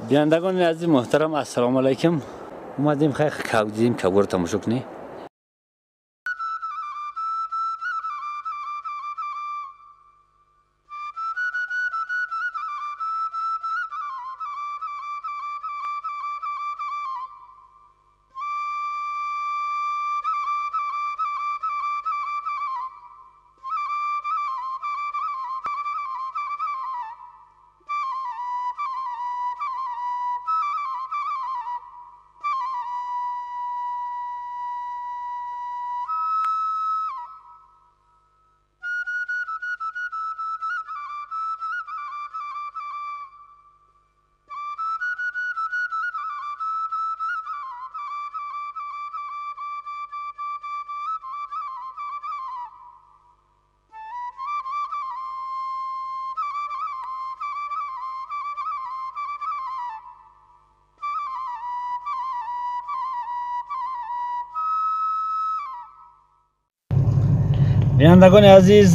Бинандагони азиз муҳтарам, ассалому алайкум. Омадем хай кав дидем, кавгоро тамошо кунем. Бинандагони азиз,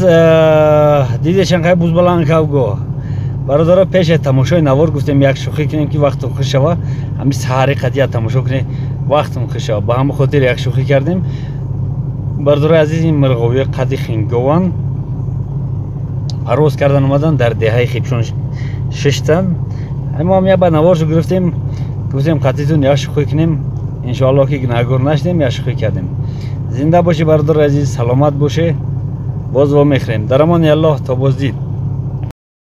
дидешан хай бузбаланд кавго. Бародаро, пеше тамошои навор гуфтем як шӯхӣ кунем, ки вақтон хуш шава. Ҳами саҳари қатъия тамошо кунем, вақтон хуш шава. Ба ҳама хотир як шӯхӣ кардем. Бародарои азиз, ин мирғовии қади хингован парвоз кардан омадан, дар деҳаи Хипшон шиштан. Мо ҳам як ба наворшо гирифтем, гуфтем қатъитон як шӯхӣ кунем. Иншоаллоҳ ки гунаҳгор нашудем, як шӯхӣ кардем. Зинда бошӣ, бародари азиз, саломат бошӣ. Боз во мехӯрем. Дар амони Аллоҳ, то боздид.